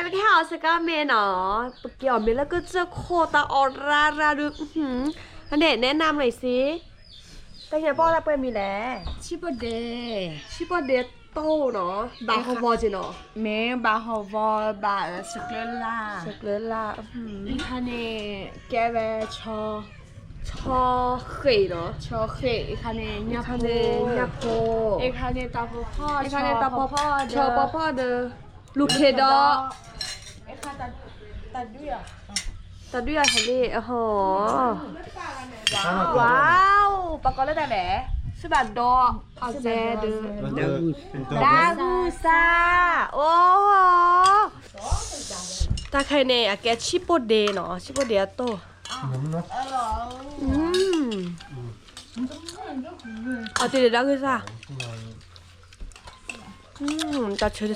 ပကဟဲအီၣ်စကါမ့ၤနီၤ, ပက့ၤအီၣ်မ့ၤလၢကစၢၢ်ခိၣ်တၢ်အီၣ်ရၢ်ရၢ်ဒုး, အန့ၣ်နဲနၢ်မ့ၢ်စ့, တၢ်ညါပီၣ်တၢ်ပှဲၤမံၤလဲၣ်, ဆံးပီၣ်ဒဲး, ဆံးပီၣ်ဒဲးတိၢ်နီၤ, ဘၣ်ဟီၣ်ဝီၤက့ၤနီၤ, မ့ၢ်ဘၣ်ဟီၣ်ဝီၤဘၣ်စကျၢၤလၢ်, စကျၢၤလၢ်, အံၤခါန့ၣ် ကဲဝဲ ဆီဃ့ၣ်နီၤ, ဆီဃ့ၣ်, အံၤခါန့ၣ် ညၣ်ဖိ, ညၣ်ဖိ, အံၤခါန့ၣ်တၢ်ဖီဖီ, အံၤခါန့ၣ်တၢ်ဖီဖီ, ဆီဖီဖီဒီး လူၤခ့ဒီး တၢ်ဒုးယၤဟဲလံ, အဟီ, ဝါ, ပှၤကိးလၢတၢ်လဲၣ်, စ့ဘၣ်ဒီးအစဲဒီး ဒၣ်ဂုၢ်စၢ်, အိ, တၢ်ခဲအံၤန့ၣ် အကဲဆံးပိၢ်ဒ့နီၤ, ဆံးပိၢ်ဒ့အတိၢ်, အီၣ်တ့ၢ်ဒီးဒၣ်ဂုၢ်စၢ်, တၢ်ဆၢ